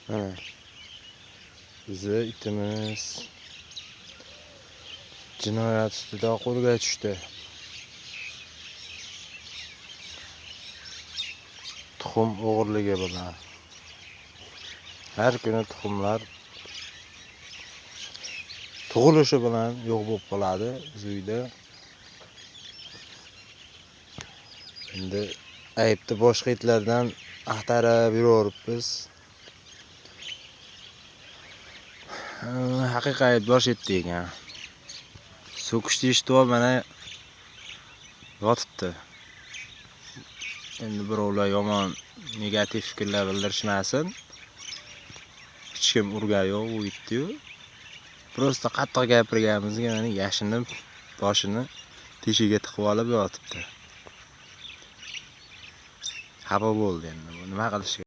Mana bizni itimiz jinoyat ustida qo'lga tushdi. Tuxum o'g'irligi bilan. Har kuni tuxumlar tug'ilishi bilan yo'q bo'lib qoladi biz uyda. Endi aybni boshqa itlardan axtarib yuraveribmiz. Haqiqiy aybdor shu yerda ekan. So'kishni eshitib olib mana yotibdi. Endi birovlar yomon negativ fikrlar bildirishmasin. Hech kim urgani yo'q u itni-yu. Prosta qattiq gapirganimizga mana yashinib boshini teshiga tiqib olib yotibdi. Xafa bo'ldi endi. Nima qilish